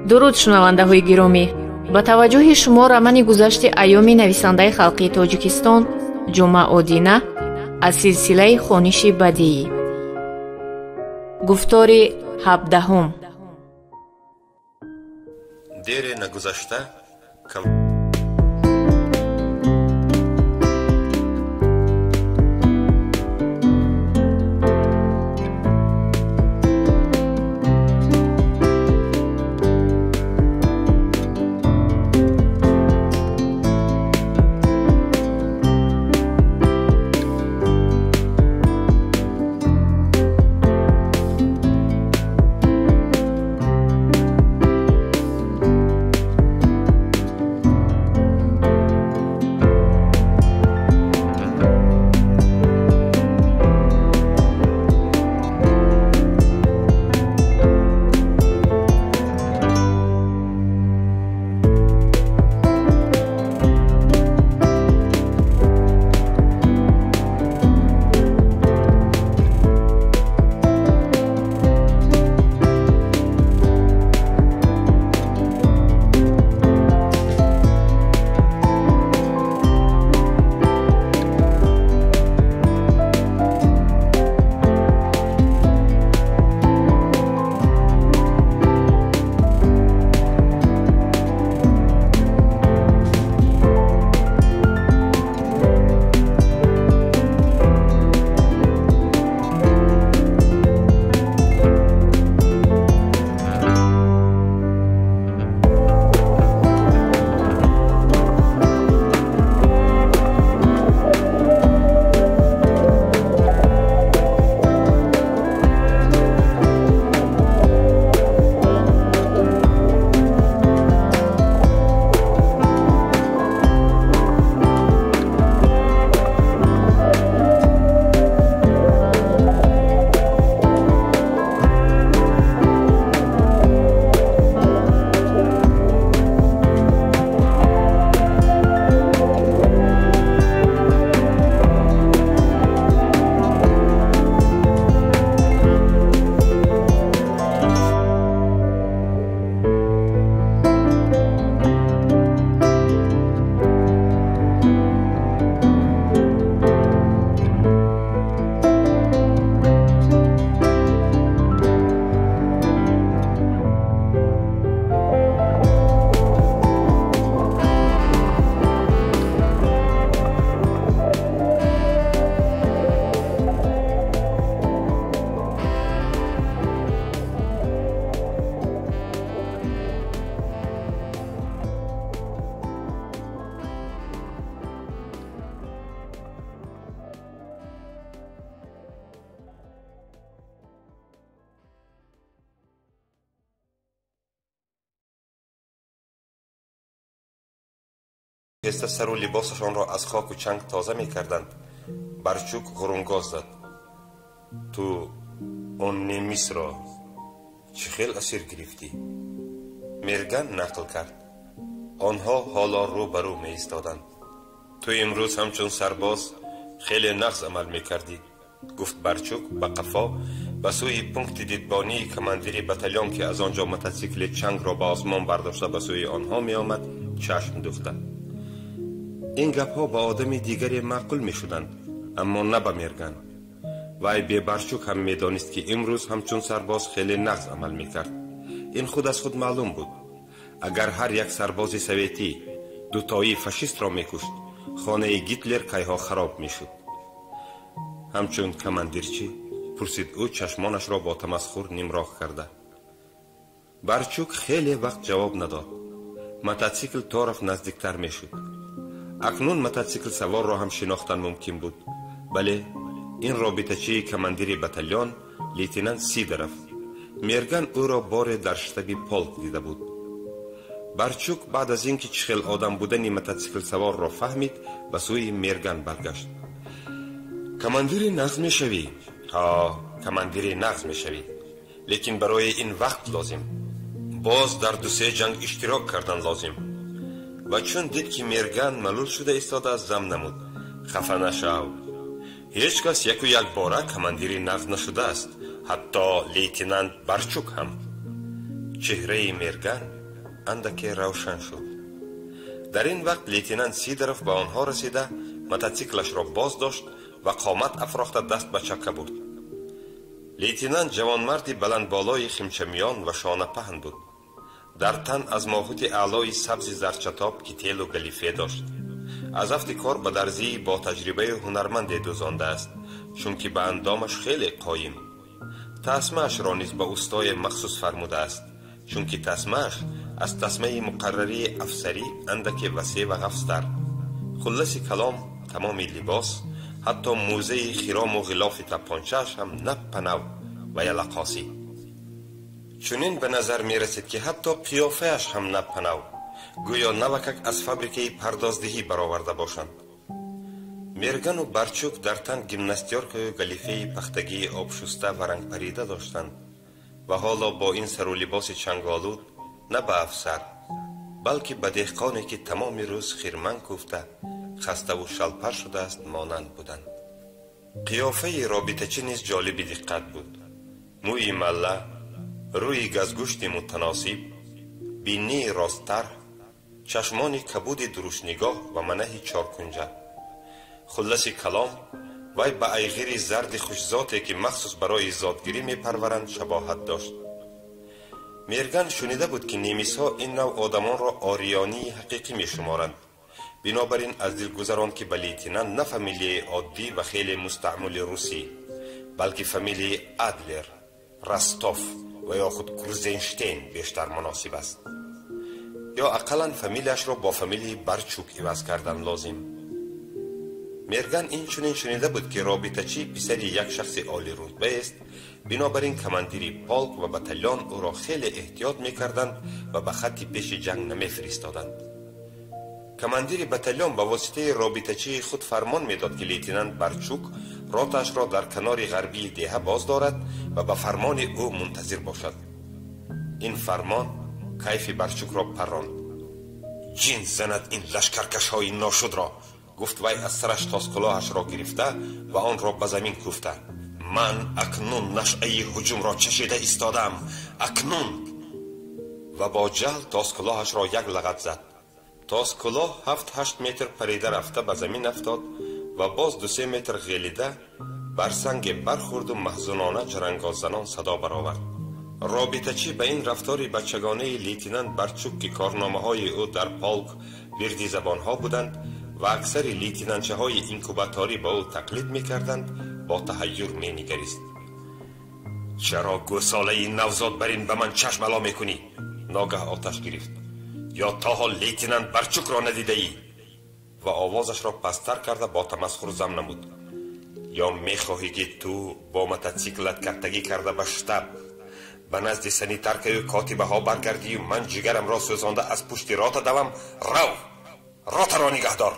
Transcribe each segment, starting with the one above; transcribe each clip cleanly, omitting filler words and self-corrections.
Дуруд, шунавандаҳои гиромӣ. Ба таваҷҷӯҳи шумо романи гузашти айёми нависандаи халқии Тоҷикистон Ҷумъа Одина аз силсилаи хониши бадиӣ. Гуфтори 17. Дере нагузашта хеста сару либосашонро аз хоку чанг тоза мекарданд. Барчук ғурунгоз зад: ту он немисро чӣ хел асир гирифтӣ? Мерган нақл кард. Онҳо ҳоло рӯ ба рӯ меистоданд. Ту имрӯз ҳамчун сарбоз хеле нағз амал мекардӣ, гуфт Барчук ба қафо ба сӯи пункти дидбонии командири батальон, ки аз он ҷо мотосикли чангро ба осмон бардошта ба сӯи онҳо меомад, чашм дӯхта. Ин гапҳо ба одами дигаре маъқул мешуданд, аммо на ба Мерган. Вай бебарчук ҳам медонист, ки имрӯз ҳамчун сарбоз хеле нағз амал мекард. Ин худ аз худ маълум буд. Агар ҳар як сарбози советӣ дутои фашистро мекушт, хонаи Гитлер кайҳо хароб мешуд. Ҳамчун командир чӣ? Пурсид ӯ чашмонашро бо тамасхур нимроҳ карда. Барчук хеле вақт ҷавоб надод. Мотосикл то рафт наздиктар мешуд. Акнун мотосиклсаворро ҳам шинохтан мумкин буд. Бале, ин робитачии командири батальон лейтенант Сидоров. Мерган ӯро боре дар штаби полк дида буд. Барчук баъд аз ин ки чӣ хел одам будани мотосиклсаворро фаҳмид, ба сӯи Мерган баргашт. Командири нағз мешавӣ? Ҳа, командири нағз мешавӣ. Лекин барои ин вақт лозим. Боз дар дусе ҷанг иштирок кардан лозим. Ва чун дид, ки Мерган малул шуда истодааст, зам намуд: хафа нашав. Ҳеҷ кас яку якбора командири нағз нашудааст, ҳатто лейтенант Барчук ҳам. Чеҳраи Мерган Андаке равшан шуд. Дар ин вақт лейтенант Сидоров ба онҳо расида, мототсиклашро боз дошт ва қомат афрохта даст ба чакка бурд. Лейтенант ҷавонмарди баландболои химчамиён ва шонапаҳн буд. Дар тан аз моҳути аълои сабзи зарчатоб кителу галифе дошт. Аз афти кор ба дарзии бо таҷрибаи ҳунарманде дӯзондааст, чунки ба андомаш хеле қоим. Тасмаашро низ ба устое махсус фармудааст, чунки тасмааш аз тасмаи муқаррарии афсарӣ андаке васеъ ва ғафзтар. Хулласи калом, тамоми либос, ҳатто мӯзаи хирому ғилофи таппончааш ҳам наппанав ва ялақосӣ. Чунин ба назар мерасид, ки ҳатто қиёфааш ҳам наппанав, гӯё навакак аз фабрикаи пардоздиҳӣ бароварда бошанд. Мергану Барчук дар тан гимнастёркаю галифеи пахтагии обшуста ва рангпарида доштанд ва ҳоло бо ин сару либоси чанголуд на ба афсар, балки ба деҳқоне, ки тамоми рӯз хирман кӯфта, хаставу шалпар шудааст, монанд буданд. Қиёфаи робитачӣ низ ҷолиби диққат буд. Мӯи малла, рӯи газгӯшти мутаносиб, биннии росттарҳ, чашмони кабуди дуруштнигоҳ ва манаҳи чоркунҷа. Хулласи калом, вай ба айғири зарди хушзоте, ки махсус барои зодгирӣ мепарваранд, шабоҳат дошт. Мерган шунида буд, ки немисҳо ин навъ одамонро ориёнии ҳақиқӣ мешуморанд. Бинобар ин аз дил гузаронд, ки ба лейтенант на фамилияи оддӣ ва хеле мустаъмули русӣ, балки фамилияи Адлер, Ростов ва ё худ Крузенштейн бештар муносиб аст, ё ақаллан фамилияшро бо фамилияи Барчук иваз кардан лозим. Мерган инчунин шунида буд, ки робитачӣ писари як шахси олирутбаест. Бинобар ин командири полк ва батальон ӯро хеле эҳтиёт мекарданд ва ба хатти пеши ҷанг намефиристоданд. Командири батальон ба воситаи робитачии худ фармон медод, ки лейтенант Барчук ротаашро дар канори ғарбии деҳа боз дорад ва ба фармони ӯ мунтазир бошад. Ин фармон кайфи Барчукро парронд. «Ҷин занад ин лашкаркашҳои ношудро», гуфт вай, аз сараш тоскулоҳашро гирифта ва онро ба замин кӯфта. «Ман акнун нашъаи ҳуҷумро чашида истодаам, акнун!» Ва бо ҷаҳл тоскулоҳашро як лағат зад. Тоскулоҳ 7-8 метр парида рафта ба замин афтод ва боз 2-3 метр ғелида бар санге бархӯрду маҳзунона ҷарангоззанон садо баровард. Робитачӣ ба ин рафтори бачагонаи лейтенант Барчук, ки корномаҳои ӯ дар полк вирди забонҳо буданд ва аксари лейтенантчаҳои инкубаторӣ ба ӯ тақлид мекарданд, бо таҳайюр менигарист. «Чаро, гӯсолаи навзод, бар ин ба ман чашм ало мекунӣ?» Ногаҳ оташ гирифт. «Ё то ҳол лейтенант Барчукро надидаӣ?» Ва овозашро пасттар карда бо тамасхур зам намуд: «Ё мехоҳӣ, ки ту бо мототсиклат каттагӣ карда ба штаб, ба назди санитаркаю котибаҳо баргардию ман ҷигарамро сӯзонда аз пушти рота давам? Рав, ротаро нигаҳдор!»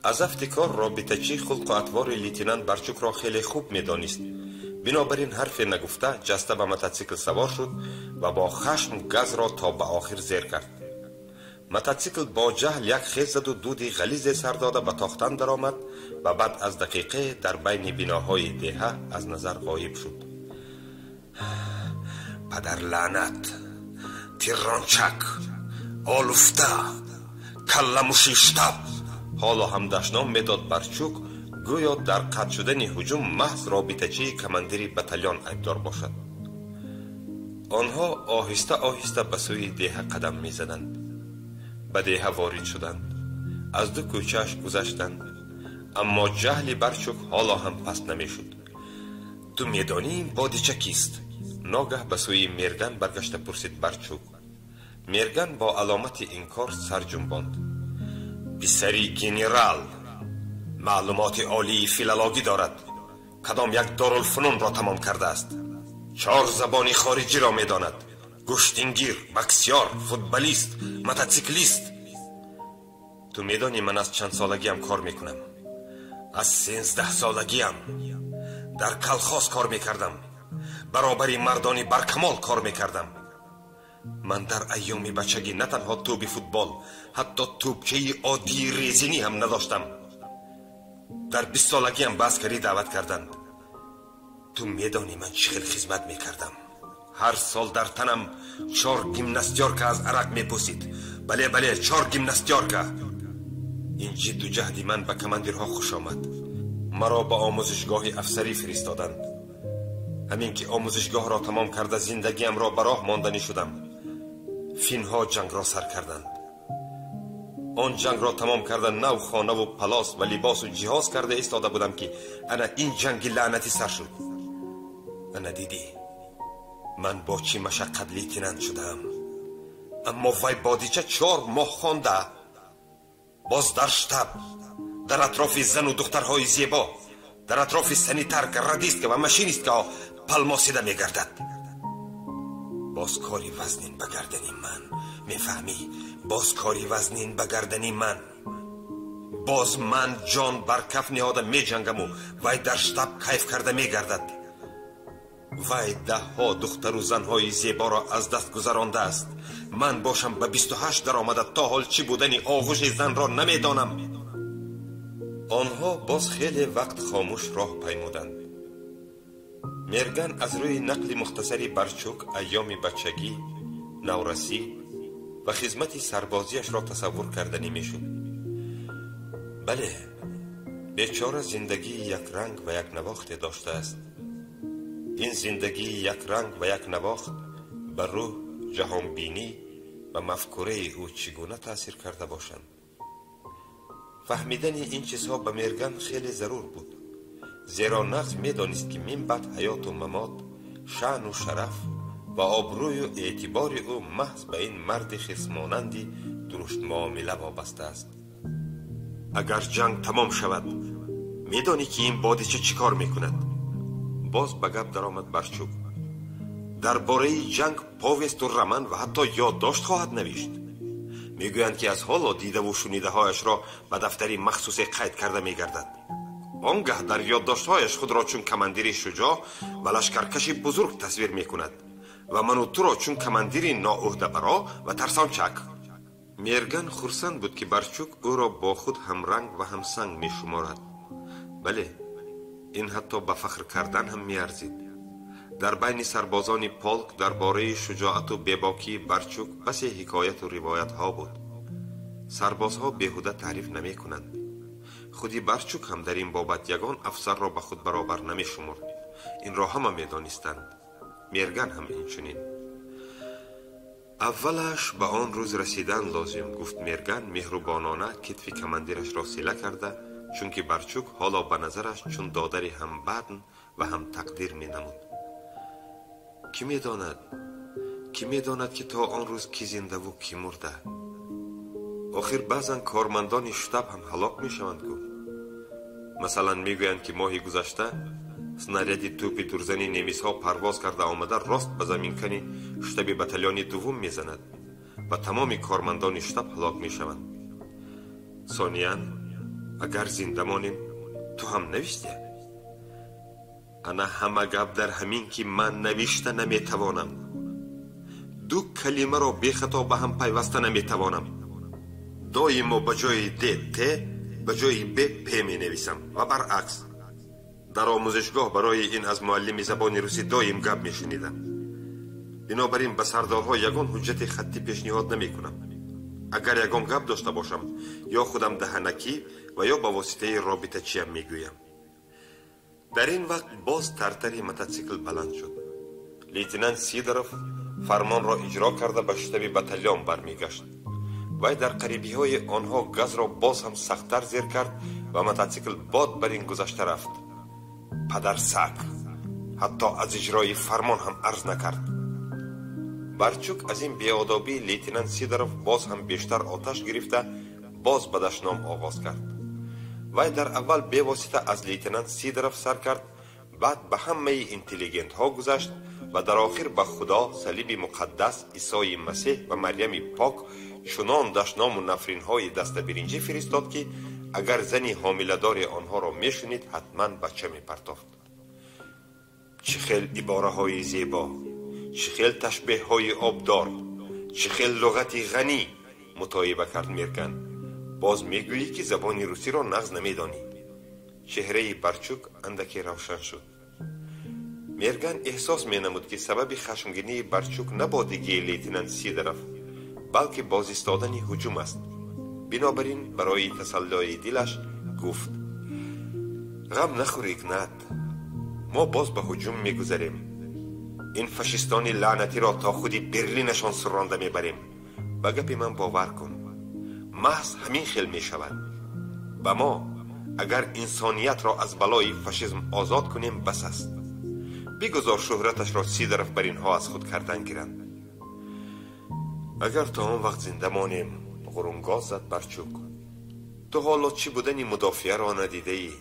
Аз афти кор робитачӣ хулқу атвори лейтенант Барчукро хеле хуб медонист. Бинобар ин ҳарфе нагуфта, ҷаста ба мототсикл савор шуд ва бо хашм газро то ба охир зер кард. Мототсикл бо ҷаҳл як хез заду дуди ғализе сар дода ба тохтан даромад ва баъд аз дақиқае дар байни биноҳои деҳа аз назар ғоиб шуд. «Падарлаънат, тиррончак, олуфта, калламуши штаб!» ҳоло ҳам дашном медод Барчук, гӯё дар қатъ шудани ҳуҷум маҳз робитачии командири батальон айбдор бошад. Онҳо оҳиста оҳиста ба сӯи деҳа қадам мезаданд. Ба деҳа ворид шуданд, аз ду кӯчааш гузаштанд, аммо ҷаҳли Барчук ҳоло ҳам паст намешуд. «Ту медонӣ, ин бодича кист?» ногаҳ ба сӯи Мерган баргашта пурсид Барчук. Мерган бо аломати инкор сар ҷунбонд. «Писари генерал, маълумоти олии филологӣ дорад, кадом як дорулфунунро тамом кардааст, чор забони хориҷиро медонад, гӯштингир, боксёр, футболист, мототсиклист. Ту медонӣ, ман аз чанд солагиам кор мекунам? Аз 13 солагиам дар колхоз кор мекардам, баробари мардони баркамол кор мекардам. Ман дар айёми бачагӣ на танҳо тӯби футбол, ҳатто тӯбчаи оддии резинӣ ҳам надоштам. Дар 20 солагиам ба аскарӣ даъват карданд. Ту медонӣ, ман чӣ хел хизмат мекардам? Ҳар сол дар танам 4 гимнастёрка аз арақ мепӯсид. Бале, бале, 4 гимнастёрка. Ин ҷидду ҷаҳди ман ба командирҳо хуш омад. Маро ба омӯзишгоҳи афсарӣ фиристоданд. Ҳамин ки омӯзишгоҳро тамом карда зиндагиамро ба роҳ монданӣ шудам, финҳо ҷангро сар карданд. Он ҷангро тамом карда нав хонаву палос ва либосу ҷиҳоз карда истода будам, ки ана ин ҷанги лаънатӣ сар шуд. Ана дидӣ, ман бо чӣ машаққат лейтенант шудаам. Аммо вай бодича 4 моҳ хонда, боз дар штаб, дар атрофи зану духтарҳои зебо, дар атрофи санитарка, радистка ва машинисткаҳо палмосида мегардад. Боз кори вазнин ба гардани ман, мефаҳмӣ? Боз кори вазнин ба гардани ман. Боз ман ҷон бар каф ниҳода меҷангаму вай дар штаб кайф карда мегардад. Вай даҳҳо духтару занҳои зеборо аз даст гузарондааст. Ман бошам ба 28 даромада то ҳол чӣ будани оғӯши занро намедонам. Онҳо боз хеле вақт хомӯш роҳ паймуданд. Мерган аз рӯи нақли мухтасари Барчук айёми бачагӣ, наврасӣ ва хизмати сарбозиашро тасаввур карданӣ мешуд. Бале, бечора зиндагии якранг ва якнавохте доштааст. Ин зиндагии якранг ва якнавохт ба рӯҳ, ҷаҳонбинӣ ва мафкураи ӯ чӣ гуна таъсир карда бошанд? Фаҳмидани ин чизҳо ба Мерган хеле зарур буд, зеро нағз медонист, ки мин баъд ҳаёту мамот, шаъну шараф ва обрӯю эътибори ӯ маҳз ба ин марди хирсмонанди дуруштмуомила вобаста аст. Агар ҷанг тамом шавад, медонӣ, ки ин бодича чӣ кор мекунад? Боз ба гап даромад Барчук. Дар бораи ҷанг повесту роман ва ҳатто ёддошт хоҳад навишт. Мегӯянд, ки аз ҳоло дидаву шунидаҳояшро ба дафтари махсусе қайд карда мегардад. Он гаҳ дар ёддоштҳояш худро чун командири шуҷоъ ва лашкаркаши бузург тасвир мекунад ва ману туро чун командири ноӯҳдабаро ва тарсончак. Мерган хурсанд буд, ки Барчук ӯро бо худ ҳамранг ва ҳамсанг мешуморад. Бале, ин ҳатто ба фахр кардан ҳам меарзид. Дар байни сарбозони полк дар бораи шуҷоату бебокии Барчук басе ҳикояту ривоятҳо буд. Сарбозҳо беҳуда таъриф намекунанд. Худи Барчук ҳам дар ин бобат ягон афсарро ба худ баробар намешумурд. Инро ҳама медонистанд. Мерган ҳам инчунин. Аввалаш ба он рӯз расидан лозим, гуфт Мерган меҳрубонона китфи командирашро сила карда, чунки Барчук ҳоло ба назараш чун додари ҳам бадн ва ҳам тақдир менамуд. Кӣ медонад? Кӣ медонад, ки то он рӯз кӣ зиндаву кӣ мурда? Охир баъзан кормандони штаб ҳам ҳалок мешаванд гу. Масалан, мегӯянд, ки моҳи гузашта снаряди тӯпи дурзани немисҳо парвоз карда омада рост ба заминкани штаби батальони дуввум мезанад ва тамоми кормандони штаб ҳалок мешаванд. Сониян, агар зинда монем, ту ҳам навиштя? Ана ҳама гап дар ҳамин, ки ман навишта наметавонам. 2 калимаро бехато ба ҳам пайваста наметавонам. Доимо ба ҷои д т, ба ҷои б п менависам ва баръакс. Дар омӯзишгоҳ барои ин аз муаллими забони русӣ доим гап мешунидам. Бинобар ин ба сардорҳо ягон ҳуҷҷати хаттӣ пешниҳод намекунам. Агар ягон гап дошта бошам, ё худам даҳанакӣ ва ё ба воситаи робитачиям мегӯям. Дар ин вақт боз тартари мототсикл баланд шуд. Лейтенант Сидоров фармонро иҷро карда ба штаби батальон бармегашт. Вай дар қарибиҳои онҳо газро боз ҳам сахттар зер кард ва мототсикл бод бар ин гузашта рафт. Падарсак ҳатто аз иҷрои фармон ҳам арз накард. Барчук аз ин беодобии лейтенант Сидоров боз ҳам бештар оташ гирифта, боз ба дашном оғоз кард. Вай дар аввал бевосита аз лейтенант Сидоров сар кард, баъд ба ҳамаи интеллигентҳо гузашт ва дар охир ба Худо, салиби муқаддас, Исои Масеҳ ва Марьями пок чунон дашному нафринҳои дастабиринҷӣ фиристод, ки агар зани ҳомиладори онҳоро мешунид, ҳатман бача мепартофт. Чӣ хел ибораҳои зебо, чӣ хел ташбеҳҳои обдор, чӣ хел луғати ғанӣ, мутоиба кард Мерган. Боз мегӯӣ, ки забони русиро нағз намедонӣ. Чеҳраи Барчук андаке равшан шуд. Мерган эҳсос менамуд, ки сабаби хашмгинии Барчук на бодигии лейтенант Сидоров, балки боз истодани ҳуҷум аст. Бинобар ин барои тасаллои дилаш гуфт: «Ғам нахӯр, Игнат, мо боз ба ҳуҷум мегузарем. Ин фашистони лаънатиро то худи Берлинашон суронда мебарем. Ба гапи ман бовар кун, маҳз ҳамин хел мешавад. Ба мо агар инсониятро аз балои фашизм озод кунем, бас аст. Бигузор шӯҳраташро Сидоров бар инҳо аз худ кардан гиранд». «Агар то он вақт зинда монем», ғурунгоз зад Барчук. «Ту ҳоло чӣ будани мудофиаро надидаӣ.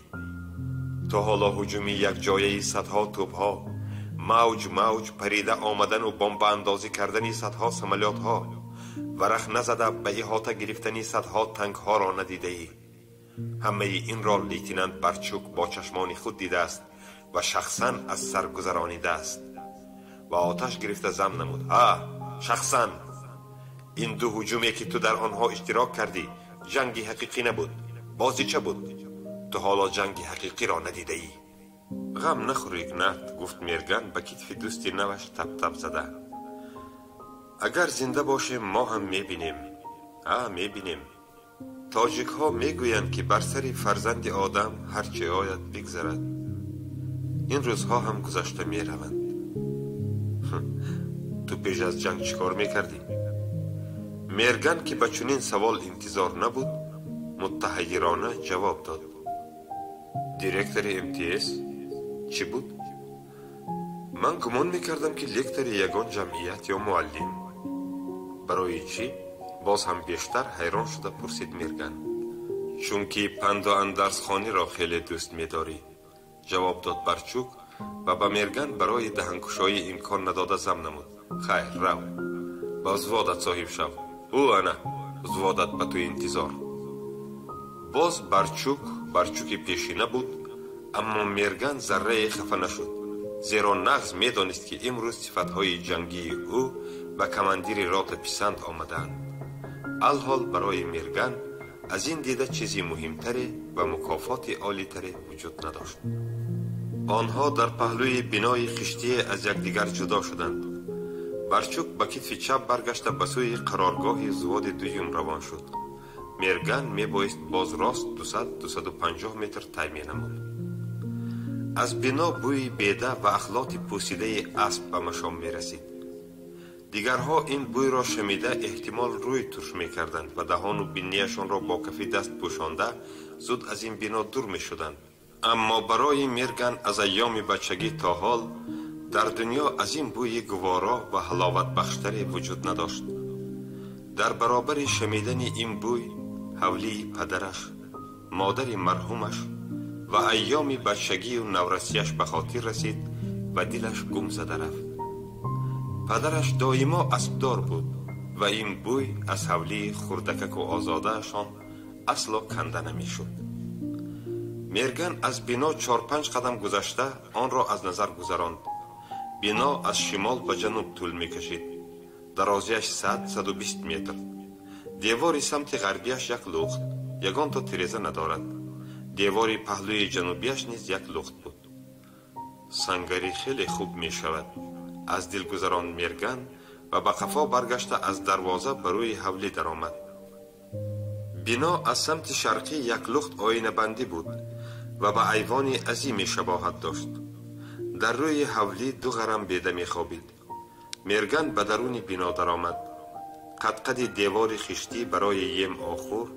То ҳоло ҳуҷуми якҷояи садҳо тӯбҳо, мавҷ мавҷ парида омадану бомбаандозӣ кардани садҳо самолётҳо, варақ назада ба иҳота гирифтани садҳо танкҳоро надидаӣ. Ҳамаи инро лейтенант Барчук бо чашмони худ дидааст ва шахсан аз сар гузаронидааст». Ва оташ гирифта зам намуд: «Ҳа, шахсан! Ин ду ҳуҷуме, ки ту дар онҳо иштирок кардӣ, ҷанги ҳақиқӣ набуд, бозича буд. Ту ҳоло ҷанги ҳақиқиро надидаӣ». «Ғам нахӯр, Игнат», гуфт Мерган ба китфи дӯсти наваш тап-тап зада. «Агар зинда бошем, мо ҳам мебинем. А, мебинем. Тоҷикҳо мегӯянд, ки бар сари фарзанди одам ҳар че ояд, бигзарад. Ин рӯзҳо ҳам гузашта мераванд. Ту пеш аз ҷанг чӣ кор мекардӣ?» Мерган, ки ба чунин савол интизор набуд, муттаҳайирона ҷавоб дод: «Директори МТС. Чӣ буд? Ман гумон мекардам, ки лектори ягон ҷамъият ё муаллим». «Барои чӣ?» боз ҳам бештар ҳайрон шуда пурсид Мерган. «Чунки панду андарзхониро хеле дӯст медорӣ», ҷавоб дод Барчук ва ба Мерган барои даҳанкушоӣ имкон надода зам намуд: «Хайр, рав, ба взводат соҳиб шав. Ӯ ана взводат ба ту интизор». Боз Барчук Барчуки пешина буд, аммо Мерган заррае хафа нашуд, зеро нағз медонист, ки имрӯз сифатҳои ҷангии ӯ ба командири рота писанд омадаанд. Алҳол барои Мерган аз ин дида чизи муҳимтаре ва мукофоти олитаре вуҷуд надошт. Онҳо дар паҳлӯи бинои хиштие аз якдигар ҷудо шуданд. Барчук ба китфи чап баргашта ба сӯи қароргоҳи взводи дуюм равон шуд. Мерган мебоист боз рост 200-250 метр тай менамуд. Аз бино бӯи беда ва ахлоти пӯсидаи асп ба машом мерасид. Дигарҳо ин бӯйро шамида, эҳтимол, рӯй турш мекарданд ва даҳону бинияшонро бо кафи даст пӯшонда, зуд аз ин бино дур мешуданд. Аммо барои Мерган аз айёми бачагӣ то ҳол дар дунё аз ин бӯи гуворо ва ҳаловатбахштаре вуҷуд надошт. Дар баробари шамидани ин бӯй ҳавлии падараш, модари марҳумаш ва айёми бачагию наврасияш ба хотир расид ва дилаш гум зада рафт. Падараш доимо аспдор буд ва ин бӯй аз ҳавлии хурдакаку озодаашон асло канда намешуд. Мерган аз бино чор-панҷ қадам гузашта, онро аз назар гузаронд. Бино аз шимол ба ҷануб тӯл мекашид, дарозиаш 100-120 метр. Девори самти ғарбияш як лухт, ягон то тиреза надорад. Девори паҳлӯи ҷанубияш низ як лухт буд. «Сангари хеле хуб мешавад», аз дил гузаронд Мерган ва ба қафо баргашта, аз дарвоза ба рӯи ҳавлӣ даромад. Бино аз самти шарқӣ як лухт оинабандӣ буд ва ба айвони азиме шабоҳат дошт. Дар рӯи ҳавлӣ ду ғарам беда мехобид. Мерган ба даруни бино даромад. Қадқади девори хиштӣ барои ем охур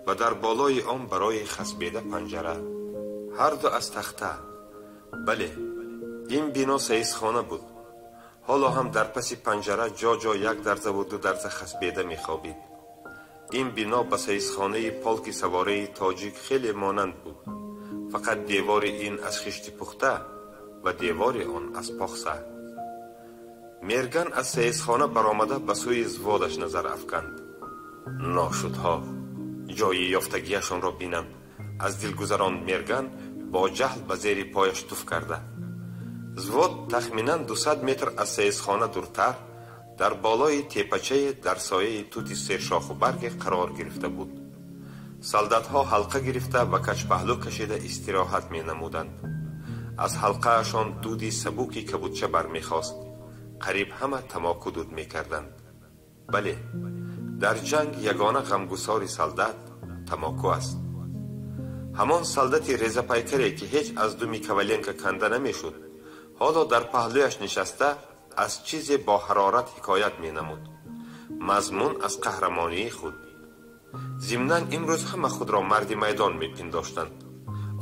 ва дар болои он барои хасбеда панҷара, ҳарду аз тахта. Бале, ин бино саисхона буд. Ҳоло ҳам дар паси панҷара ҷо ҷо як дарзаву ду дарза хасбеда мехобид. Ин бино ба саисхонаи полки савораи тоҷик хеле монанд буд, фақат девори ин аз хишти пухта ва девори он аз похса. Мерган аз саисхона баромада, ба сӯи взводаш назар афканд. «Ношудҳо ҷои ёфтагиашонро бинанд», аз дил гузаронд Мерган, бо ҷаҳл ба зери пояш туф карда. Взвод тахминан 200 метр аз саисхона дуртар, дар болои тепачае, дар сояи тути сершоху барге қарор гирифта буд. Солдатҳо ҳалқа гирифта ва качпаҳлӯ кашида истироҳат менамуданд. Аз ҳалқаашон дуди сабуки кабудча бармехост. Қариб ҳама тамоку дуд мекарданд. Бале, дар ҷанг ягона ғамгусори солдат тамоку аст. Ҳамон солдати резапайкаре, ки ҳеҷ аз думи Коваленко канда намешуд, ҳоло дар паҳлӯяш нишаста аз чизе бо ҳарорат ҳикоят менамуд. Мазмун аз қаҳрамонии худ. Зимнан имрӯз ҳама худро марди майдон мепиндоштанд.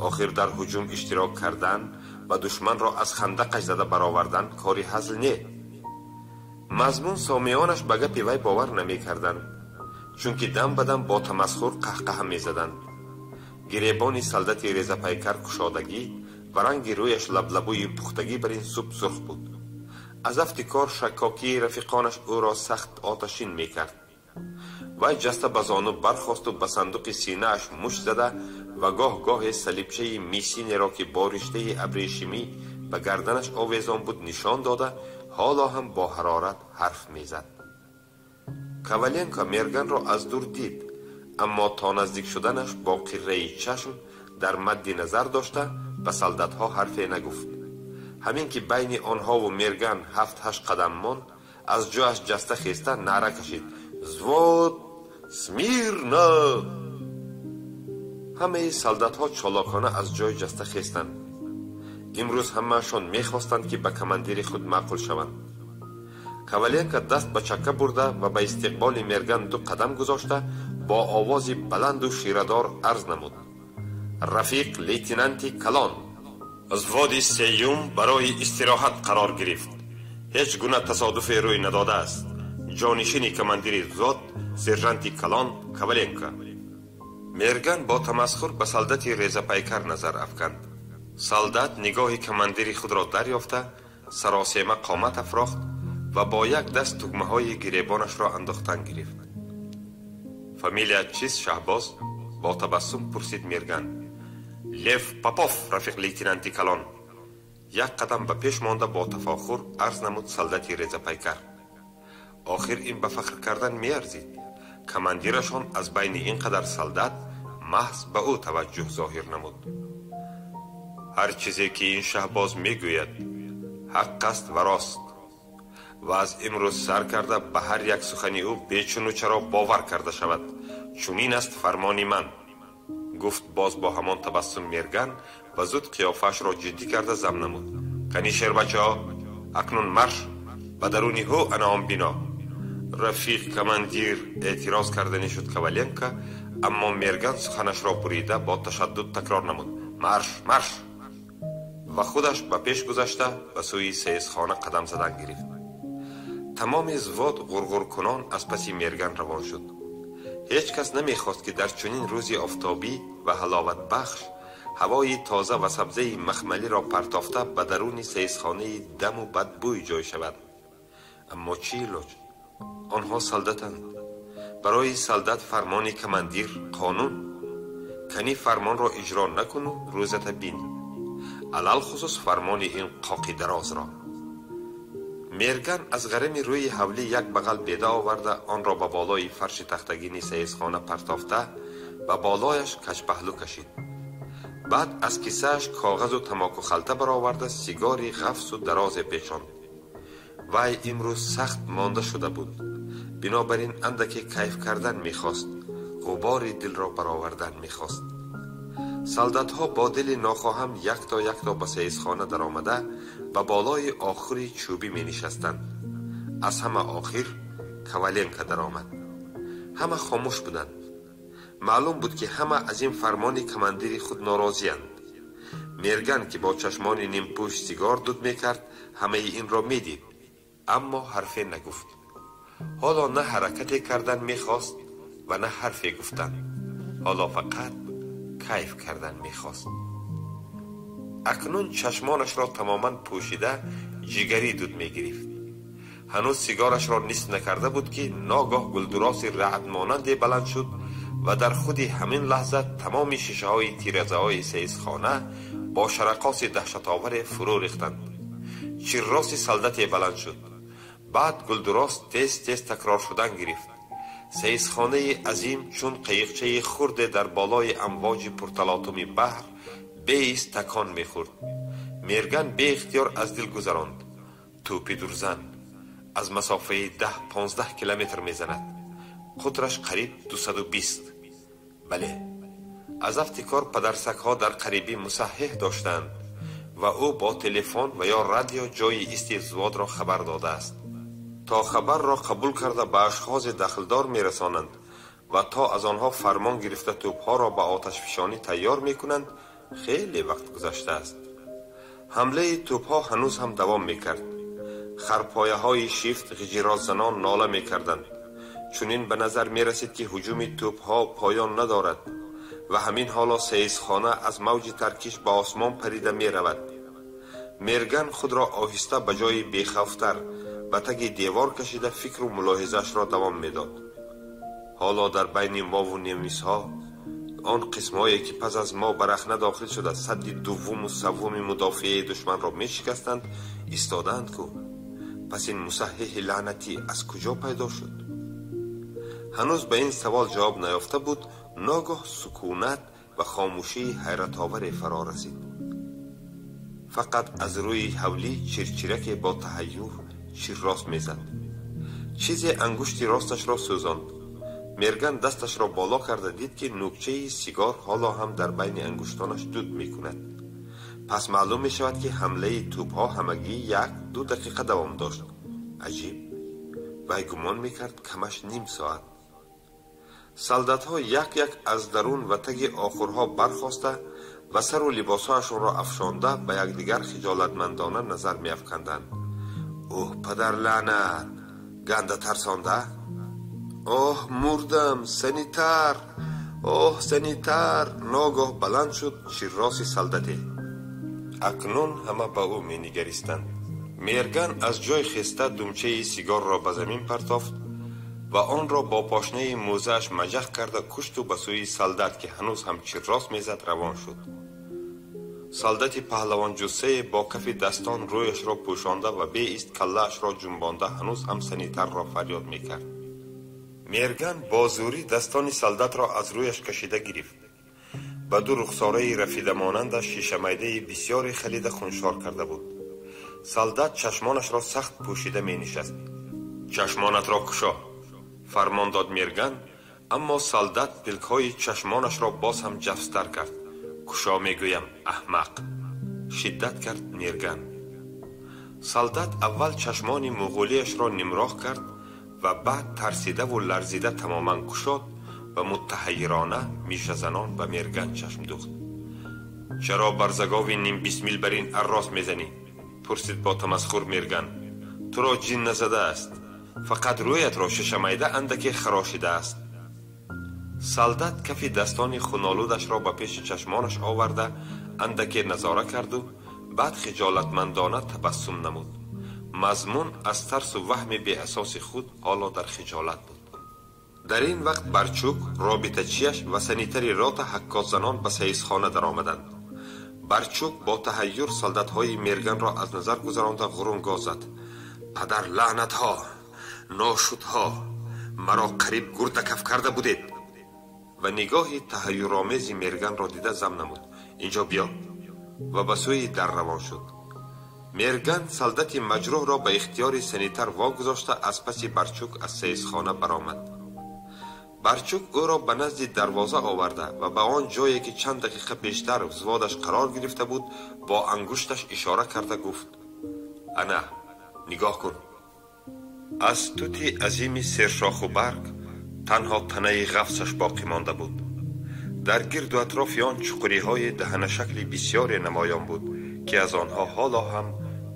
Охир дар ҳуҷум иштирок кардан ва душманро аз хандақаш зада баровардан кори ҳазл не. Мазмун сомиёнаш ба гапи вай бовар намекарданд, чунки дам ба дам бо тамасхур қаҳқаҳа мезаданд. Гиребони солдати резапайкар кушодагӣ ва ранги рӯяш лаблабӯи пухтагӣ бар ин суб сурх буд. Аз афти кор шаккокии рафиқонаш ӯро сахт оташин мекард. Вай ҷаста ба зону бархосту ба сандуқи синааш мушт зада ва гоҳ-гоҳе салибчаи мисинеро, ки бо риштаи абрешимӣ ба гарданаш овезон буд, нишон дода, ҳоло ҳам бо ҳарорат ҳарф мезад. Коваленко Мерганро аз дур дид, аммо то наздик шуданаш бо қирраи чашм дар мадди назар дошта ба солдатҳо ҳарфе нагуфт. Ҳамин ки байни онҳову Мерган 7-8 қадам монд, аз ҷояш ҷаста хеста наъра кашид: «Взвод смирно!» Ҳамаи солдатҳо чолокона аз ҷой ҷаста хестанд. Имрӯз ҳамаашон мехостанд, ки ба командири худ маъқул шаванд. Коваленко даст ба чакка бурда ва ба истиқболи Мерган 2 қадам гузошта бо овози баланду ширадор арз намуд: «Рафиқ лейтенанти калон, взводи сеюм барои истироҳат қарор гирифт. Ҳеҷ гуна тасодуфе рӯй надодааст. Ҷонишини командири взвод сержанти калон Коваленко». Мерган бо тамасхур ба солдати резапайкар назар афканд. Солдат нигоҳи командири худро дарёфта, саросема қомат афрохт ва бо як даст тугмаҳои гиребонашро андохтан гирифт. «Фамилия чист, Шаҳбоз?» бо табассум пурсид Мерган. «Лев Попов, рафиқ лейтенанти калон», як қадам ба пеш монда бо тафохур арз намуд солдати резапайкар. Охир ин ба фахр кардан меарзид. Командирашон аз байни ин қадар солдат маҳз ба ӯ таваҷҷӯҳ зоҳир намуд. Ҳар чизе ки ин Шаҳбоз мегӯяд, ҳақ аст ва рост, ва аз имрӯз сар карда ба ҳар як сухани ӯ бечуну чаро бовар карда шавад. Чунин аст фармони ман, гуфт боз бо ҳамон табассум Мерган ва зуд қиёфаашро ҷиддӣ карда зам намуд: «Кани, шербачаҳо, акнун марш ба даруни ҳу ана он бино». «Рафиқ командир», эътироз карда нешуд Коваленко, аммо Мерган суханашро бурида бо ташаддуд такрор намуд: «Марш, марш!» ва худаш ба пеш гузашта ба сӯи сеисхона қадам задан гирифт. Тамоми взвод ғурғуркунон аз паси Мерган равон шуд. Ҳеҷ кас намехост, ки дар чунин рӯзи офтобӣ ва ҳаловатбахш ҳавои тоза ва сабзаи махмалиро партофта ба даруни сеисхонаи даму бадбӯй ҷой шавад. Аммо чӣ илоҷ? Онҳо солдатанд. Барои солдат фармони командир қонун. Кани фармонро иҷро накуну рӯзата бин. Алалхусус фармони ин қоқи дарозро. Мерган аз ғарами рӯи ҳавлӣ як бағал беда оварда, онро ба болои фарши тахтагини сеисхона партофта, ба болояш качпаҳлӯ кашид. Баъд аз кисааш коғазу тамокухалта бароварда, сигори ғафсу дарозе печонд. Вай имрӯз сахт монда шуда буд. Бинобар ин андаке кайф кардан мехост, ғубори дилро баровардан мехост. Солдатҳо бо дили нохоҳам якто якто ба сеисхона даромада ба болои охури чӯбӣ менишастанд. Аз ҳама охир Коваленко даромад. Ҳама хомӯш буданд. Маълум буд, ки ҳама аз ин фармони командири худ норозиянд. Мерган, ки бо чашмони нимпӯш сигор дуд мекард, ҳамаи инро медид, аммо ҳарфе нагуфт. Ҳоло на ҳаракате кардан мехост ва на ҳарфе гуфтан. Ҳоло фақат кайф кардан мехост. Акнун чашмонашро тамоман пӯшида ҷигарӣ дуд мегирифт. Ҳанӯз сигорашро нисф накарда буд, ки ногоҳ гулдуроси раъдмонанде баланд шуд ва дар худи ҳамин лаҳза тамоми шишаҳои тиразаҳои сеисхона бо шарақоси даҳшатоваре фурӯ рехтанд. Чирроси солдате баланд шуд. Баъд гулдурос тез тез такрор шудан гирифт. Сеисхонаи азим чун қайиқчаи хурде дар болои амвоҷи пурталотуми баҳр беист такон мехӯрд. Мерган беихтиёр аз дил гузаронд. Тӯпи дурзан аз масофаи 10-15 километр мезанад. Қутраш қариб 220. Бале, аз афти кор падарсагҳо дар қарибӣ мусаҳҳиҳ доштанд ва ӯ бо телефон ва ё радио ҷойи исти взводро хабар додааст. То хабарро қабул карда ба ашхоси дахлдор мерасонанд ва то аз онҳо фармон гирифта тӯбҳоро ба оташфишонӣ тайёр мекунанд, хеле вақт гузаштааст. Ҳамлаи тӯбҳо ҳанӯз ҳам давом мекард. Харпояҳои шифт ғиҷирозанон нола мекарданд. Чунин ба назар мерасид, ки ҳуҷуми тӯбҳо поён надорад ва ҳамин ҳоло сеисхона аз мавҷи таркиш ба осмон парида меравад. Мерган худро оҳиста ба ҷои бехавфтар ба таги девор кашида фикру мулоҳизаашро давом медод. Ҳоло дар байни мову немисҳо он қисмҳое, ки пас аз мо ба рахна дохил шуда садди дуввуму саввуми мудофиаи душманро мешикастанд, истодаанд ку. Пас ин мусаҳҳиҳи лаънатӣ аз куҷо пайдо шуд? Ҳанӯз ба ин савол ҷавоб наёфта буд, ногоҳ сукунат ва хомӯшии ҳайратоваре фаро расид. Фақат аз рӯи ҳавлӣ чирчираке бо таҳайюр чиррост мезад. Чизе ангушти росташро сӯзонд. Мерган дасташро боло карда дид, ки нукчаи сигор ҳоло ҳам дар байни ангуштонаш дуд мекунад. Пас маълум мешавад, ки ҳамлаи тӯбҳо ҳамагӣ 1-2 дақиқа давом дошт. Аҷиб! Вай гумон мекард, камаш ним соат. Солдатҳо як-як аз дарун ва таги охурҳо бархоста ва сару либосҳояшонро афшонда ба якдигар хиҷолатмандона назар меафканданд. Оҳ, падар лаънат! Ганда тарсонда? Оҳ, мурдам! Санитар! Оҳ, санитар! Ногоҳ баланд шуд чирроси солдате. Акнун ҳама ба ӯ менигаристанд. Мерган аз ҷой хеста думчаи сигорро ба замин партофт ва онро бо пошнаи мӯзааш маҷах карда кушту ба сӯи солдат, ки ҳанӯз ҳам чиррос мезад, равон шуд. Солдати паҳлавонҷуссае бо кафи дастон рӯяшро пӯшонда ва беист каллаашро ҷунбонда ҳанӯз ҳам санитарро фарёд мекард. Мерган бо зӯрӣ дастони солдатро аз рӯяш кашида гирифт. Ба ду рухсораи рафидамонандаш шишамайдаи бисёре халида хуншор карда буд. Солдат чашмонашро сахт пӯшида менишаст. Чашмонатро кушо! Фармон дод Мерган, аммо солдат пилкҳои чашмонашро боз ҳам ҷафстар кард. Кушо мегӯям, аҳмақ! Шиддат кард Мерган. Солдат аввал чашмони муғулиашро нимроҳ кард ва баъд тарсидаву ларзида тамоман кушод ва муттаҳайирона мишазанон ба Мерган чашм духт. Чаро барзагови нимбисмил бар ин аррос мезанӣ? Пурсид бо тамасхур Мерган. Туро ҷин назадааст, фақат рӯятро шишамайда андаке харошидааст. Солдат кафи дастони хунолудашро ба пеши чашмонаш оварда андаке назора карду баъд хиҷолатмандона табассум намуд. Мазмун аз тарсу ваҳми беасоси худ ҳоло дар хиҷолат буд. Дар ин вақт Барчук, робитачиаш ва санитари рота ҳаккозанон ба саисхона даромаданд. Барчук бо таҳайюр солдатҳои Мерганро аз назар гузаронда ғурунгоз зад. Падар лаънатҳо! Ношудҳо! Маро қариб гурдакаф карда будед! Ва нигоҳи таҳайюромези Мерганро дида зам намуд. Инҷо биё! Ва ба сӯи дар равон шуд. Мерган солдати маҷрӯҳро ба ихтиёри санитар вогузошта аз паси Барчук аз саисхона баромад. Барчук ӯро ба назди дарвоза оварда ва ба он ҷое, ки чанд дақиқа пештар взводаш қарор гирифта буд, бо ангушташ ишора карда гуфт: ана, нигоҳ кун. Аз тути азими сершоху барг танҳо танаи ғафсаш боқӣ монда буд. Дар гирду атрофи он чуқуриҳои даҳанашакли бисёре намоён буд, ки аз онҳо ҳоло ҳам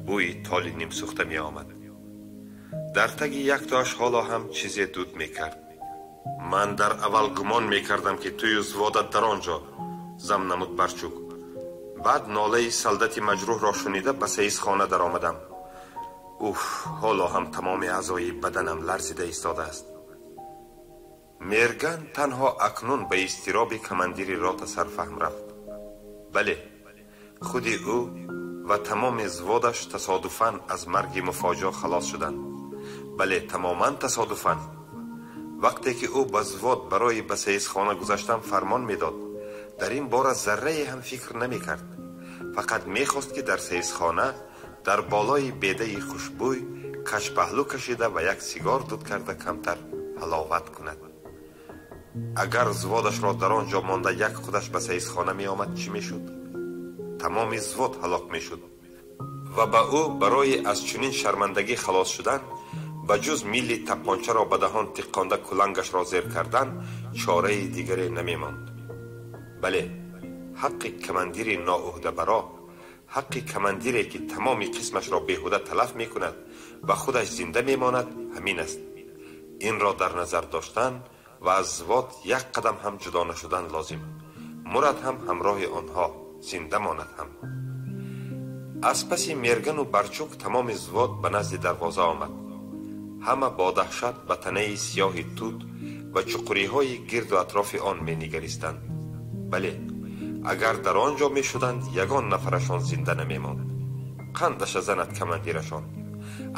бӯи толи нимсӯхта меомад. Дар таги яктоаш ҳоло ҳам чизе дуд мекард. Ман дар аввал гумон мекардам, ки тую взводат дар он ҷо, зам намуд Барчук. Баъд нолаи солдати маҷрӯҳро шунида ба саисхона даромадам. Уф, ҳоло ҳам тамоми аъзои баданам ларзида истодааст. Мерган танҳо акнун ба изтироби командири рота сарфаҳм рафт. Бале, худи ӯ ва тамоми взводаш тасодуфан аз марги муфоҷиа халос шуданд. Бале, тамоман тасодуфан. Вақте ки ӯ ба взвод барои ба саисхона гузаштан фармон медод, дар ин бора заррае ҳам фикр намекард. Фақат мехост, ки дар саисхона дар болои бедаи хушбӯй кашпаҳлӯ кашида ва як сигор дуд карда камтар ҳаловат кунад. Агар взводашро дар он ҷо монда як худаш ба саисхона меомад, чӣ мешуд? Тамоми взвод ҳалок мешуд ва ба ӯ барои аз чунин шармандагӣ халос шудан ба ҷуз милли таппончаро ба даҳон тиққонда кулангашро зер кардан чораи дигаре намемонд. Бале, ҳаққи командири ноуҳдабаро, ҳаққи командире, ки тамоми қисмашро беҳуда талаф мекунад ва худаш зинда мемонад, ҳамин аст. Инро дар назар доштан ва аз взвод як қадам ҳам ҷудо нашудан лозим. Мурад ҳам ҳамроҳи онҳо, зинда монад ҳам. Аз паси Мергану Барчук тамоми взвод ба назди дарвоза омад. Ҳама бо даҳшат ба танаи сиёҳи тут ва чуқуриҳои гирду атрофи он менигаристанд. Бале, агар дар он ҷо мешуданд, ягон нафарашон зинда намемонд. Қандаша занад командирашон.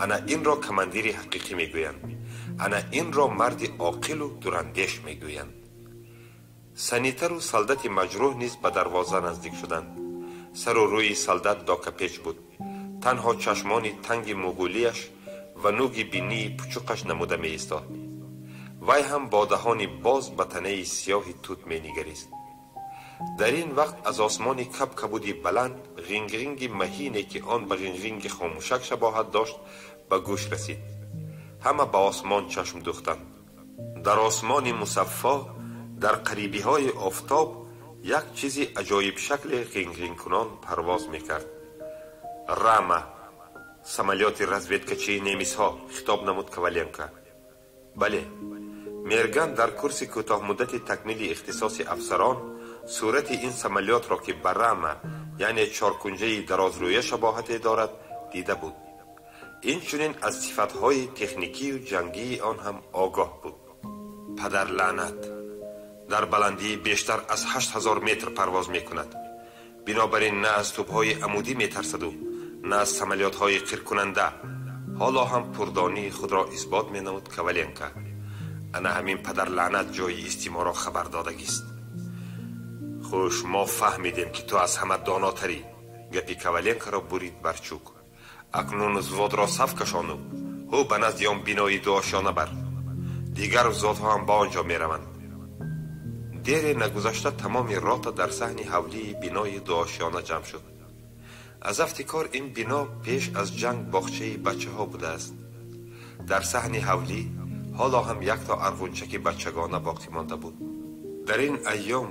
Ана инро командири ҳақиқӣ мегӯянд. Ана инро марди оқилу дурандеш мегӯянд. Санитару солдати маҷрӯҳ низ ба дарвоза наздик шуданд. Сару рӯи солдат докапеч буд. Танҳо чашмони танги муғулияш ва нуги бинии пучуқаш намуда меистод. Вай ҳам бо даҳони боз ба танаи сиёҳи тут менигарист. Дар ин вақт аз осмони кабкабуди баланд ғингғинги маҳине, ки он ба ғингғинги хомӯшак шабоҳат дошт, ба гӯш расид. Ҳама ба осмон чашм дӯхтанд. Дар осмони мусаффо, дар қарибиҳои офтоб, як чизи аҷоибшакле ғингғингкунон парвоз мекард. Рама, самолёти разведкачии немисҳо, хитоб намуд Коваленко. Бале, Мерган дар курси кӯтоҳмуддати такмили ихтисоси афсарон сурати ин самолётро, ки ба рама, яъне чоркунҷаи дарозрӯя шабоҳате дорад, дида буд. Инчунин аз сифатҳои техникию ҷангии он ҳам огоҳ буд. Падарлаънат, дар баландии бештар аз 8000 метр парвоз мекунад. Бинобар ин на аз тӯбҳои амудӣ метарсаду на аз самолётҳои қиркунанда. Ҳоло ҳам пурдонии худро исбот менамуд Коваленко. Ана ҳамин падарлаънат ҷои истиморо хабар додагист. Хуш, мо фаҳмидем, ки ту аз ҳама донотарӣ, гапи Коваленкоро бурид Барчук. Акнун взводро саф кашону ҳу ба назди он бинои дуошёна бар. Дигар взводҳо ҳам ба он ҷо мераванд. Дере нагузашта тамоми рота дар саҳни ҳавлии бинои дуошёна ҷамъ шуд. Аз афти кор ин бино пеш аз ҷанг боғчаи бачаҳо будааст. Дар саҳни ҳавлӣ ҳоло ҳам якто арғунчаки бачагона боқӣ монда буд. Дар ин айём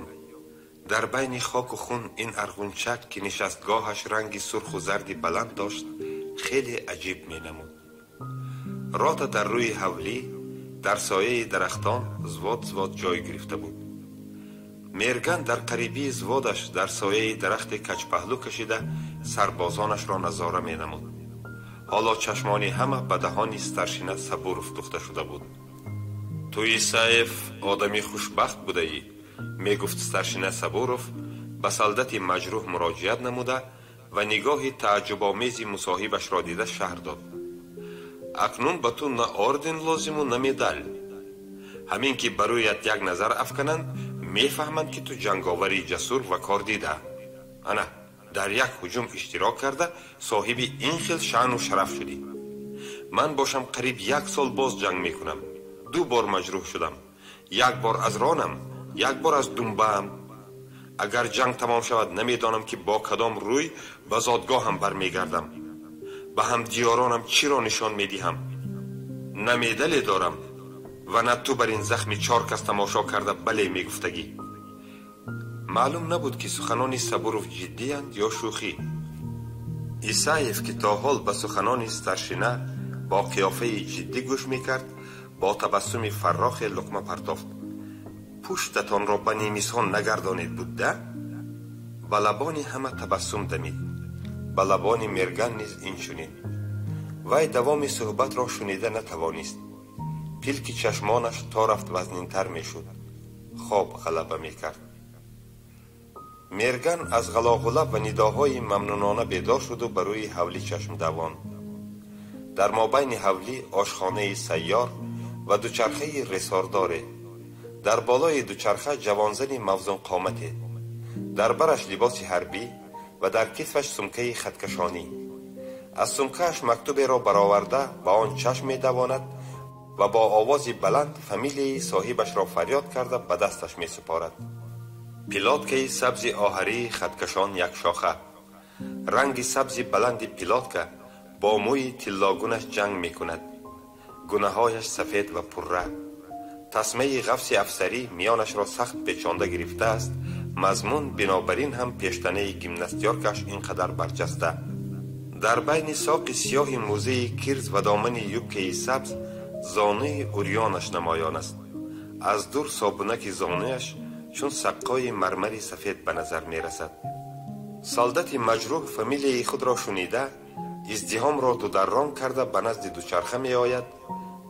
дар байни хоку хун ин арғунчак, ки нишастгоҳаш ранги сурху зарди баланд дошт, хеле аҷиб менамуд. Рота дар рӯи ҳавлӣ дар сояи дарахтон взвод взвод ҷой гирифта буд. Мерган дар қарибии взводаш дар сояи дарахти качпаҳлӯ кашида сарбозонашро назора менамуд. Ҳоло чашмони ҳама ба даҳони старшина Сабуров духта шуда буд. Ту, Исаев, одами хушбахт будаӣ, мегуфт старшина Сабуров ба солдати маҷрӯҳ муроҷиат намуда ва нигоҳи тааҷҷубомези мусоҳибашро дида шаҳр дод. Акнун ба ту на орден лозиму на медал. Ҳамин ки ба рӯят як назар афкананд, мефаҳманд, ки ту ҷанговари ҷасур ва кордида. Ана дар як ҳуҷум иштирок карда соҳиби ин хел шаъну шараф шудӣ. Ман бошам қариб як сол боз ҷанг мекунам. Ду бор маҷрӯҳ шудам. Як бор аз ронам, як бор аз думбаам. Агар ҷанг тамом шавад, намедонам, ки бо кадом рӯй ба зодгоҳам бармегардам. Ба ҳамдиёронам чиро нишон медиҳам? На медале дорам ва на ту бар ин захми чор кас тамошо карда бале мегуфтагӣ. Маълум набуд, ки суханони Сабуров ҷиддиянд ё шӯхӣ. Исаев, ки то ҳол ба суханони старшина бо қиёфаи ҷиддӣ гӯш мекард, бо табассуми фаррохе луқма партофт. Пуштатонро ба немисҳо нагардонед будда? Ба лабони ҳама табассум дамид. Ба лабони Мерган низ инчунин. Вай давоми суҳбатро шунида натавонист. Пилки чашмонаш то рафт вазнинтар мешуд. Хоб ғалаба мекард. Мерган аз ғалоғула ва нидоҳои мамнунона бедор шуду ба рӯи ҳавлӣ чашм давонд. Дар мобайни ҳавлӣ ошхонаи сайёр ва дучархаи ресордоре. Дар болои дучарха ҷавонзани мавзунқомате. Дар бараш либоси ҳарбӣ Ва дар китфаш сумкаи хаткашонӣ. Аз сумкааш мактуберо бароварда ба он чашм медавонад ва бо овози баланд фамилияи соҳибашро фарёд карда ба дасташ месупорад. Пилоткаи сабзи оҳарии хаткашон якшоха. Ранги сабзи баланди пилотка бо мӯи тиллогунаш ҷанг мекунад. Гунаҳояш сафед ва пурра. Тасмаи ғафси афсарӣ миёнашро сахт печонда гирифтааст. Мазмун бинобар ин ҳам пештанаи гимнастёркаш ин қадар барҷаста. Дар байни соқи сиёҳи мӯзаи кирз ва домани юбкаи сабз зонуи урёнаш намоён аст. Аз дур собунаки зонуяш чун саққои мармари сафед ба назар мерасад. Солдати маҷрӯҳ фамилияи худро шунида, издиҳомро дударрон карда ба назди дучарха меояд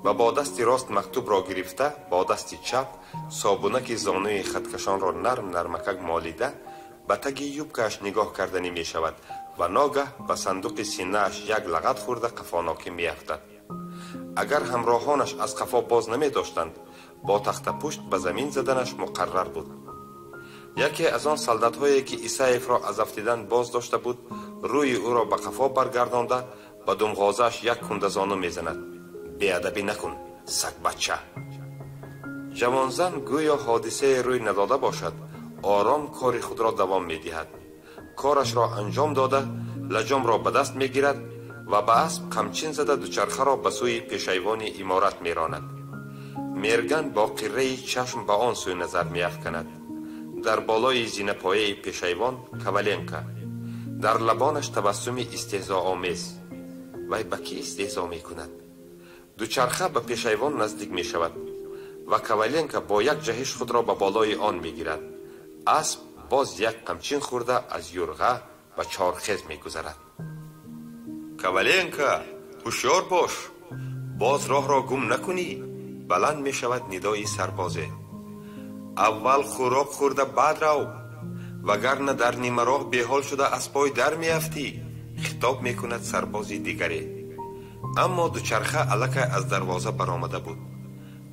ва бо дасти рост мактубро гирифта, бо дасти чап собунаки зонуи хаткашонро нарм нармакак молида ба таги юбкааш нигоҳ карданӣ мешавад ва ногаҳ ба сандуқи синааш як лағат хӯрда қафонокӣ меафтад. Агар ҳамроҳонаш аз қафо боз намедоштанд, бо тахтапушт ба замин заданаш муқаррар буд. Яке аз он солдатҳое ки Исаевро аз афтидан боз дошта буд, рӯи ӯро ба қафо баргардонда ба думғозааш як кундазону мезанад. Беадабӣ накун, сагбача! Ҷавонзан гӯё ҳодисае рӯй надода бошад, ором кори худро давом медиҳад. Корашро анҷом дода, лаҷомро ба даст мегирад ва ба асп қамчин зада дучархаро ба сӯи пешайвони иморат меронад. Мерган бо қирраи чашм ба он сӯй назар меафканад. Дар болои зинапояи пешайвон Коваленко. Дар лабонаш табассуми истеҳзоомез. Вай ба кӣ истеҳзо мекунад? Дучарха ба пешайвон наздик мешавад ва Коваленко бо як ҷаҳиш худро ба болои он мегирад. Асп боз як қамчин хӯрда аз юрға ба чорхез мегузарад. Коваленко, ҳушёр бош, боз роҳро гум накунӣ! Баланд мешавад нидои сарбозе. Аввал хӯрок хӯрда баъд рав, вагарна дар нимароҳ беҳол шуда аз пой дар меафтӣ, хитоб мекунад сарбози дигаре. Аммо дучарха аллакай аз дарвоза баромада буд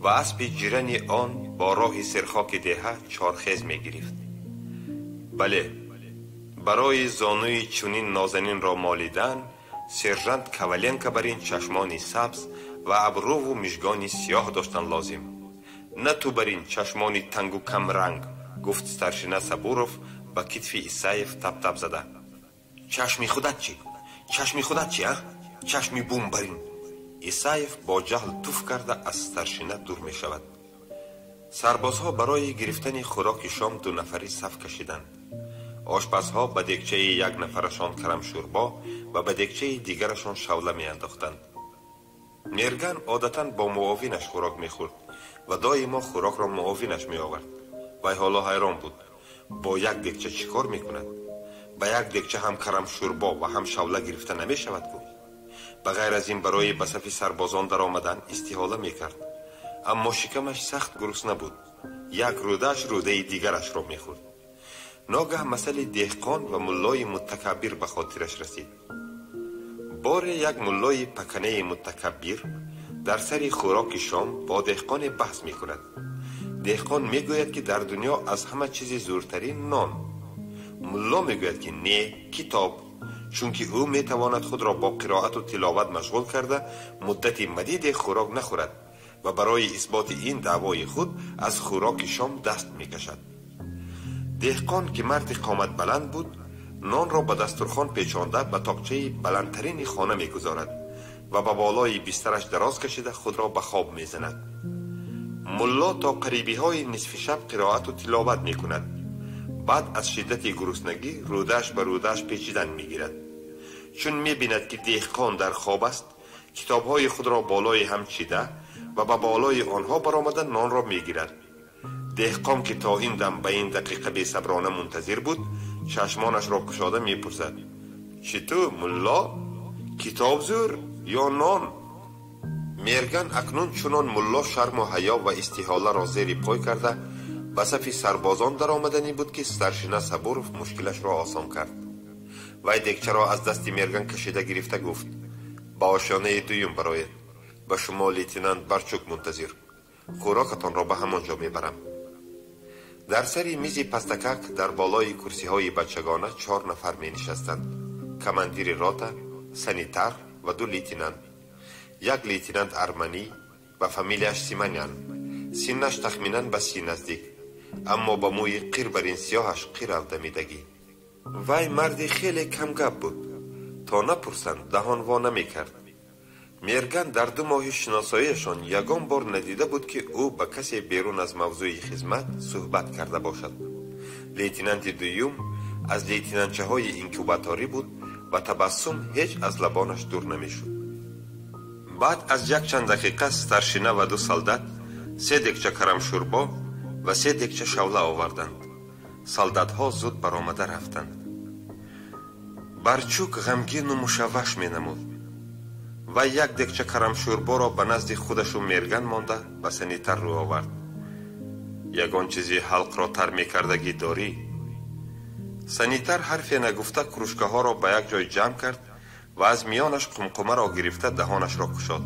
ва аспи ҷирани он бо роҳи серхоки деҳа чорхез мегирифт. Бале, барои зонуи чунин нозанинро молидан сержант Коваленко бар ин чашмони сабз ва абруву мижгони сиёҳ доштан лозим. На ту бар ин чашмони тангу камранг, гуфт старшина Сабуров ба китфи Исаев тап-тап зада. Чашми худат чӣ? Чашми худат чӣ, а? Чашми бум бар ин! Исаев бо ҷаҳл туф карда аз старшина дур мешавад. Сарбозҳо барои гирифтани хӯроки шом ду нафарӣ саф кашиданд. Ошпазҳо ба дегчаи як нафарашон карамшӯрбо ва ба дегчаи дигарашон шавла меандохтанд. Мерган одатан бо муовинаш хӯрок мехӯрд ва доимо хӯрокро муовинаш меовард. Вай ҳоло ҳайрон буд. Бо як дегча чӣ кор мекунад? Ба як дегча ҳам карамшӯрбо ва ҳам шавла гирифта намешавад гуфт. Ба ғайр аз ин барои ба сафи сарбозон даромадан истиҳола мекард. Аммо шикамаш сахт гурусна буд. Як рӯдааш рӯдаи дигарашро мехӯрд. Ногаҳ масъали деҳқон ва муллои муттакаббир ба хотираш расид. Боре як муллои паканаи муттакаббир дар сари хӯроки шом бо деҳқоне баҳс мекунад. Деҳқон мегӯяд, ки дар дунё аз ҳама чизи зӯртарин нон. Мулло мегӯяд, ки не, китоб, чунки ӯ метавонад худро бо қироату тиловат машғул карда муддати мадиде хӯрок нахӯрад ва барои исботи ин даъвои худ аз хӯроки шом даст мекашад. Деҳқон, ки марди қоматбаланд буд, нонро ба дастурхон печонда ба тоқчаи баландтарини хона мегузорад ва ба болои бистараш дароз кашида худро ба хоб мезанад. Мулло то қарибиҳои нисфи шаб қироату тиловат мекунад. Баъд аз шиддати гуруснагӣ рӯдааш ба рӯдааш печидан мегирад. Чун мебинад, ки деҳқон дар хоб аст, китобҳои худро болои ҳам чида ва ба болои онҳо баромада нонро мегирад. Деҳқон, ки то ин дам ба ин дақиқа бесаброна мунтазир буд, чашмонашро кушода мепурсад: чӣ ту, мулло, китоб зӯр ё нон? Мерган акнун чунон мулло шарму ҳаё ва истиҳоларо зери пой карда ба сафи сарбозон даромаданӣ буд, ки старшина Сабуров мушкилашро осон кард. Вай дегчаро аз дасти Мерган кашида гирифта гуфт: ба ошёнаи дуюм бароед, ба шумо лейтенант Барчук мунтазир, хӯрокатонро ба ҳамон ҷо мебарам. Дар сари мизи пастакак дар болои курсиҳои бачагона 4 нафар менишастанд: командири рота, санитар ва 2 лейтенант. Як лейтенант арманӣ ва фамилияш Симонян, синнаш тахминан ба 30 наздик, аммо ба мӯи қир бар ин сиёҳаш қир авдамидагӣ. Вай марди хеле камгап буд, то напурсанд даҳон во намекард. Мерган дар 2 моҳи шиносоиашон ягон бор надида буд, ки ӯ ба касе берун аз мавзӯи хизмат суҳбат карда бошад. Лейтенанти дуюм аз лейтенантчаҳои инкубаторӣ буд ва табассум ҳеҷ аз лабонаш дур намешуд. Баъд аз якчанд дақиқа старшина ва 2 солдат 3 декча карамшӯрбо ва 3 декча шавла оварданд. Солдатҳо зуд баромада рафтанд. Барчук ғамгину мушавваш менамуд. Вай як декча карамшӯрборо ба назди худашу Мерган монда ба санитар рӯ овард. Ягон чизи ҳалқро тар мекардагӣ дорӣ? Санитар ҳарфе нагуфта кружкаҳоро ба як ҷой ҷамъ кард ва аз миёнаш қумқумаро гирифта даҳонашро кушод.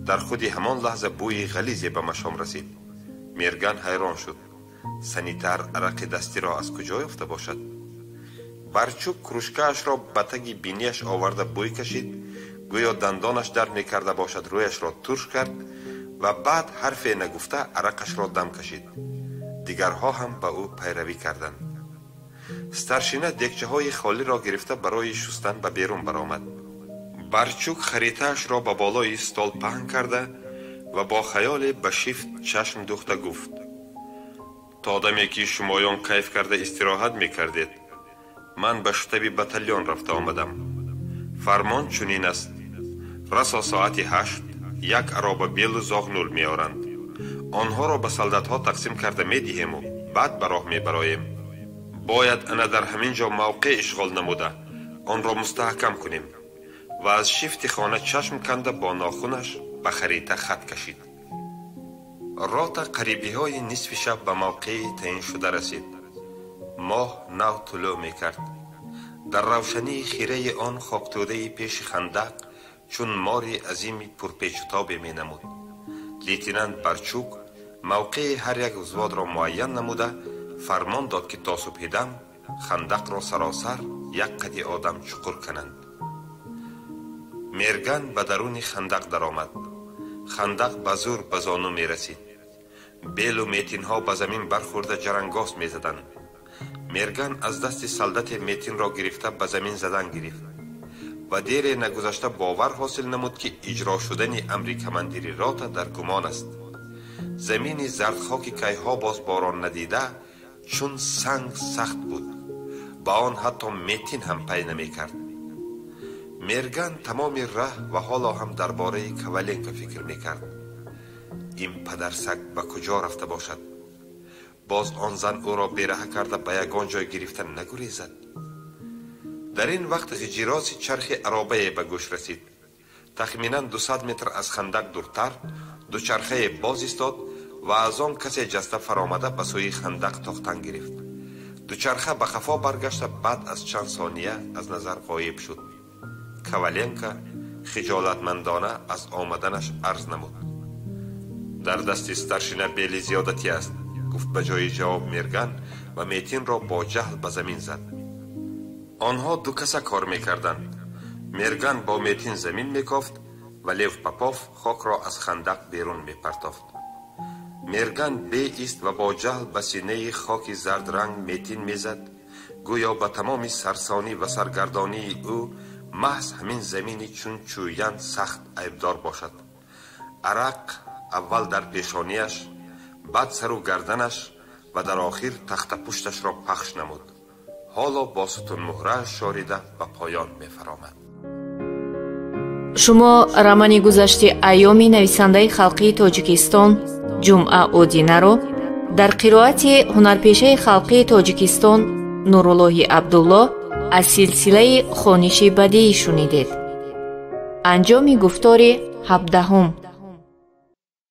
Дар худи ҳамон лаҳза бӯи ғализе ба машом расид. Мерган ҳайрон шуд. Санитар арақи дастиро аз куҷо ёфта бошад? Барчук кружкаашро ба таги бинияш оварда бӯй кашид, гӯё дандонаш дард мекарда бошад, рӯяшро турш кард ва баъд ҳарфе нагуфта арақашро дам кашид. Дигарҳо ҳам ба ӯ пайравӣ карданд. Старшина декчаҳои холиро гирифта барои шустан ба берун баромад. Барчук харитаашро ба болои стол паҳн карда ва бо хаёле ба шифт чашм духта гуфт: то одаме ки шумоён кайф карда истироҳат мекардед, ман ба штаби батальон рафта омадам. Фармон чунин аст: расо соати 8 як ароба белу зоғнул меоранд. Онҳоро ба солдатҳо тақсим карда медиҳему баъд ба роҳ мебароем. Бояд ана дар ҳамин ҷо мавқеъ ишғол намуда онро мустаҳкам кунем. Ва аз шифти хона чашм канда бо нохунаш ба харита хат кашид. Рота қарибиҳои нисфи шаб ба мавқеи таъиншуда расид. Моҳ нав тулӯъ мекард. Дар равшании хираи он хоктӯдаи пеши хандақ чун мори азими пурпечутобе менамуд. Лейтенант Барчук мавқеи ҳар як взводро муайян намуда фармон дод, ки то субҳидам хандақро саросар як қади одам чуқур кананд. Мерган ба даруни хандақ даромад. Хандақ ба зур ба зону мерасид. Белу метинҳо ба замин бархӯрда ҷарангоз мезаданд. Мерган аз дасти солдате метинро гирифта ба замин задан гирифт ва дере нагузашта бовар ҳосил намуд, ки иҷро шудани амри командири рота дар гумон аст. Замини зардхоки кайҳо боз борон надида чун санг сахт буд. Ба он ҳатто метин ҳам пай намекард. Мерган тамоми раҳ ва ҳоло ҳам дар бораи Коваленко фикр мекард. Ин падарсаг ба куҷо рафта бошад? Боз он зан ӯро бераҳа карда ба ягон ҷой гирифта нагурезад. Дар ин вақт ғиҷироси чархи аробае ба гӯш расид. Тахминан 200 метр аз хандақ дуртар дучархае боз истод ва аз он касе ҷаста фаромада ба сӯи хандақ тохтан гирифт. Дучарха ба хафо баргашта баъд аз чанд сония аз назар ғоиб шуд. Коваленко хиҷолатмандона аз омаданаш арз намуд. Дар дасти старшина бели зиёдатӣ аст, гуфт ба ҷои ҷавоб Мерган ва метинро бо ҷаҳл ба замин зад. Онҳо 2 каса кор мекарданд. Мерган бо метин замин мекофт ва Лев Попов хокро аз хандақ берун мепартофт. Мерган беист ва бо ҷаҳл ба синаи хоки зардранг метин мезад, гӯё ба тамоми сарсонӣ ва саргардонии ӯ маҳз ҳамин замини чун чӯян сахт айбдор бошад. Арақ аввал дар пешонияш, баъд сару гарданаш ва дар охир тахтапушташро пахш намуд. Ҳоло бо сутунмуҳрааш шорида ба поён мефаромад. Шумо романи гузашти айёми нависандаи халқии Тоҷикистон Ҷумъа Одинаро дар қироати ҳунарпешаи халқии Тоҷикистон Нуруллоҳи Абдуллоҳ аз силсилаи хониши бадиӣ шунидед. Анҷоми гуфтори 17.